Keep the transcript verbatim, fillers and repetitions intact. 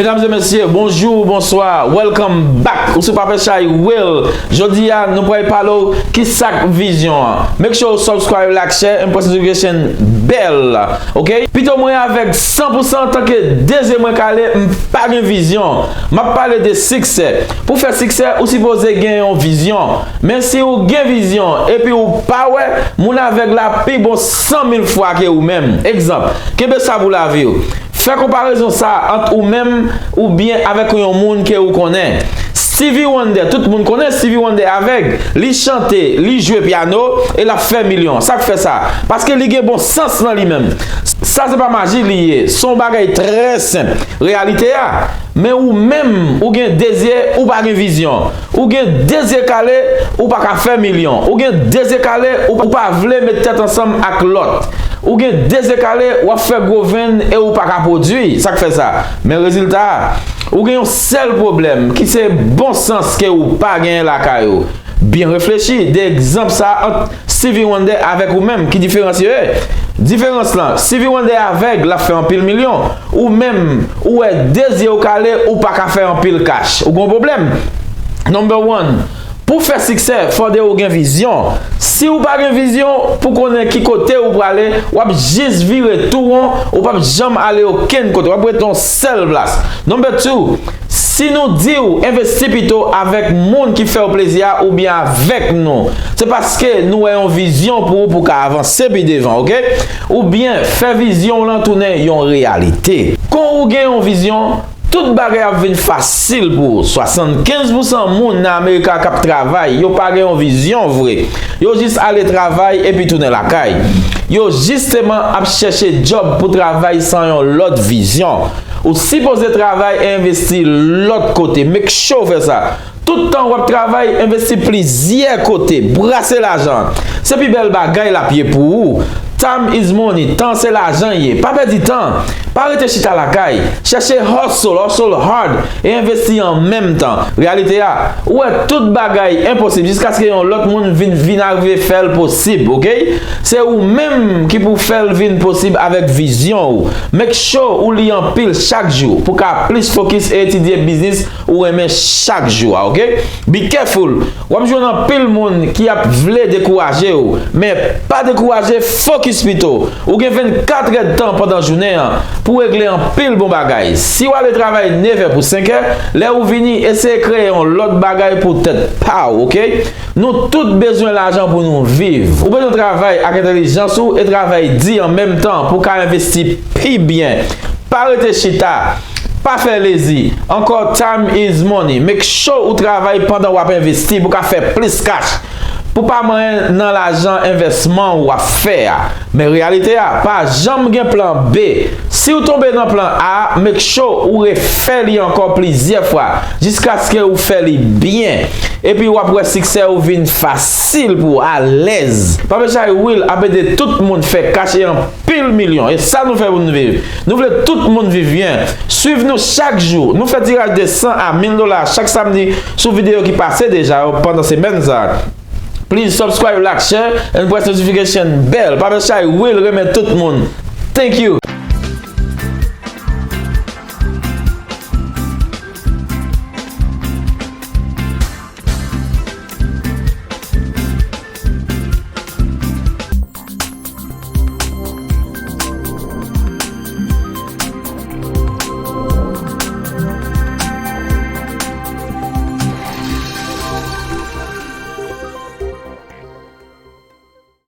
Medam e mesye, bonjou, bonswa, welcome back. Ou sou Papa Chay Will. Jodi a, nou pral pale w ki sa k vizyon an. Make sure w subscribe, like, share, and press notification bell. Ok? Pito mwen avèg san pou san antanke de zye mwen kale, m pa gen vizyon. M ap pale de siksè. Pou fè siksè, ou sipoze gen yon vizyon. Men si ou gen vizyon epi ou pa wè, moun avèg la pi bon san mil fwa ke ou menm. Egzanp, kenbe sa pou lavi w. Fè konparezon sa ant ou menm oubyen avèk yon moun ke ou konnen. Stevie Wonder, tout moun konnen Stevie Wonder avèg. Li chante, li jwe pyano e l ap fè milyon. Sa k fè sa? Paske li gen bon sans nan li menm. Sa se pa maji li ye, se yon bagay trè senp. Reyalite a. Men ou menm, ou gen de zye, ou pa gen vizyon. Ou gen de zye kale, ou pa ka fè milyon. Ou gen de zye kale, ou ou pa vle met tèt ansanm ak lòt. Ou gen de zye kale, w ap fè gwo venn e ou pa ka pwodui. Sa k fè sa? Men rezilta a. Ou gen yon sèl pwoblèm, ki se bon sans ke ou pa genyen lakay ou. Byen reflechi, de egzanp sa ant Stevie Wonder avèk ou menm, ki diferans yo ye? Diferans lan, Stevie Wonder avèg, l ap fè anpil milyon. Ou menm, ou wè de zye w kale, ou pa ka fè anpil kach. Ou gen yon pwoblèm. Number one, pou fè siksè, fòde ou gen vizyon. Si ou pa gen vizyon, pou konnen ki kote ou prale, w ap jis vire tou won, ou p ap janm ale okenn kote, w ap rete yon sèl plas. Number two, si nou di w envesti pito avèk moun ki fè w plezi a oubyen avèk nou, se paske nou wè yon vizyon pou ou pou w ka avanse pi devan, ok? Oubyen fè vizyon w lan tounen yon reyalite. Kon ou gen yon vizyon, tout bagay ap vin fasil pou ou. Swasannkenz pousan moun nan Amerika k ap travay, yo pa gen yon vizyon vre. Yo jis ale travay epi tounen lakay. Yo jisteman ap chèche djòb pou travay san yon lòt vizyon. Ou sipoze travay e envesti lòt kote. Make sure w fè sa. Tout tan w ap travay, envesti plizyè kote. Brase lajan. Se pi bèl bagay l ap ye pou ou. Time is money. Tan se lajan ye. Pa pèdi tan. Pa rete chita lakay. Chèche hustle, hustle hard, e envesti an menm tan. Reyalite a, ou wè tout bagay enposib jiskaske yon lòt moun vin, vin arive fè l posib, ok? Se ou menm ki pou fè l vin posib avèk vizyon ou. Make sure ou li anpil chak jou pou ka plis fokis e etidye biznis ou renmen chak jou a, ok? Be careful! W ap jwenn anpil moun ki ap vle dekouraje w, men pa dekouraje, fokis pito. Ou gen vennkat èdtan pandan jounen an pou regle anpil bon bagay. Si w ale travay nevè pou senkè, lè ou vini, eseye kreye yon lòt bagay pou tèt pa w, ok? Nou tout bezwen lajan pou nou viv. Ou bezwen travay ak entèlijans ou e travay di an menm tan pou w ka envesti pi byen. Pa rete chita. Pa fè lezi. Ankò, time is money. Make sure ou travay pandan w ap envesti pou w ka fè plis kach. Pou pa manyen nan lajan envèsman w ap fè a. Men reyalite a, pa janm gen plan B. Si w tonbe nan plan A, make sure ou refè li ankò plizyè fwa, jiskaske ou fè li byen. Epi w ap wè siksè ou vin fasil pou w, alèz. Papa Chay Will ap ede tout moun fè kach e anpil milyon. E sa nou fè pou nou viv. Nou vle tout moun viv byen. Swiv nou chak jou. Nou fè tiraj de san a mil dola chak samdi sou videyo ki pase deja yo pandan semèn sa. Please subscribe, like, share, and press notification bell. Papa Chay Will renmen tout moun. Thank you.